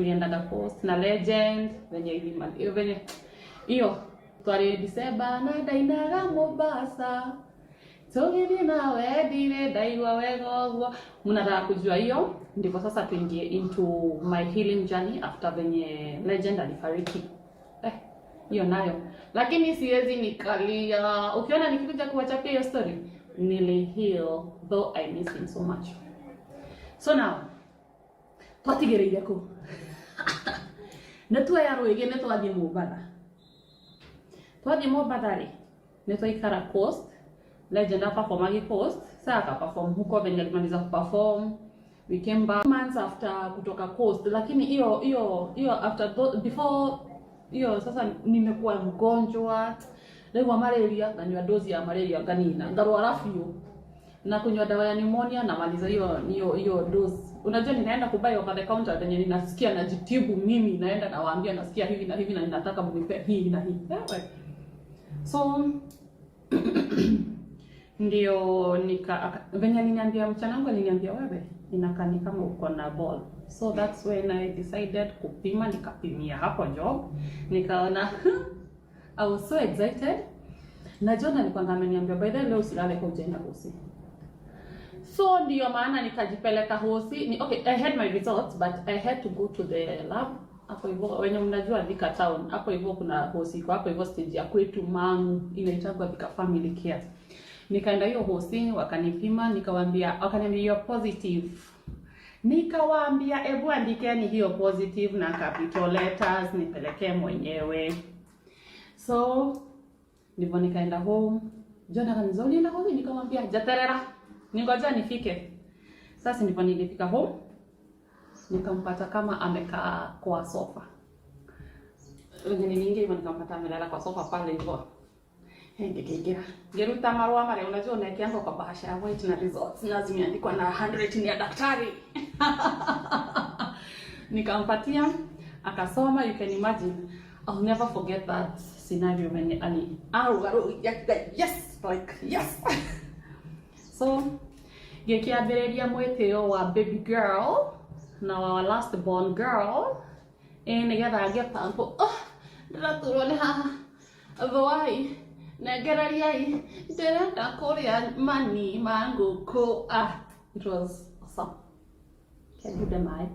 Tuliendaga Coast na Legend venye hiyo, venye hiyo twari December na ndainaga Mombasa, tũgĩthiĩ nawe ndirĩ ndaigua wega ũguo. Mnataka kujua hiyo, ndivyo sasa tuingie into my healing journey after venye Legend alifariki. Eh, hiyo nayo lakini siwezi nikalia. Ukiona nikikuja kuwachapia hiyo story, nili heal, though I miss him so much. So now twatigĩrĩire kũ nĩ tuoya rwĩgĩ, nĩ twathiĩ Mombatha. Twathiĩ Mombatha rĩ, nĩ twaikara Coast. Legend aperformagi Coast, sa akaperform huko. Venye alimaliza kuperform, we came back months after kutoka Coast. Lakini hiyo hiyo hiyo after before hiyo sasa nimekuwa mgonjwa, ndaigua malaria, nanyua dozi ya malaria nganina, ngarwara biũ na kunywa dawa ya pneumonia, namaliza hiyo hiyo hiyo dose. Unajua ninaenda kubuy over the counter venye ninasikia, najitibu mimi, naenda nawaambia nasikia hivi na hivi na ninataka mnipe hii na hii. Ewe. So ndio venye aliniambia, mchana wangu aliniambia, "Wewe inakaa ni kama uko na ball." So that's when I decided kupima. Nikapimia hapo job, nikaona. I was so excited. Na John alikuwa ameniambia, "By the way, leo usilale kwa ujaenda hosi." So ndio maana nikajipeleka hosi. Okay, I had my results, but I had to go to the lab hapo hivyo. Wenye mnajua Thika town hapo hivyo, kuna hosi iko hapo hivyo stage ya kwetu Mangu, inaitwa Thika Family Care. Nikaenda hiyo hosi, wakanipima, nikawaambia, wakaniambia, "You're positive." Nikawaambia, "Ebu andikeni hiyo positive na capital letters nipelekee mwenyewe." So ndivyo nikaenda home. John akaniuliza, "Ulienda hosi?" Nikamwambia, "Jaterera, ningoja nifike." Sasa ndivyo nilifika home, nikampata kama amekaa kwa sofa. Venye niliingia hivyo, nikampata amelala kwa sofa pale hivyo. Ngĩkĩingĩra, ngĩruta marũa marĩa unajua unaekeanga kwa bahasha ya white na results na zimeandikwa na handwriting ya daktari. Nikampatia, akasoma. You can imagine, I'll never forget that scenario when ali yes, like yes. So ngĩkĩambĩrĩria mwĩtĩo wa baby girl na wa last born girl, ĩ nĩgetha ngĩpampo. Oh, ndĩraturwo nĩ haha, thwai nengereriai, ndĩrenda kũrĩa mani ma ngũkũ. Ah, it was awesome. Kenjude maĩ.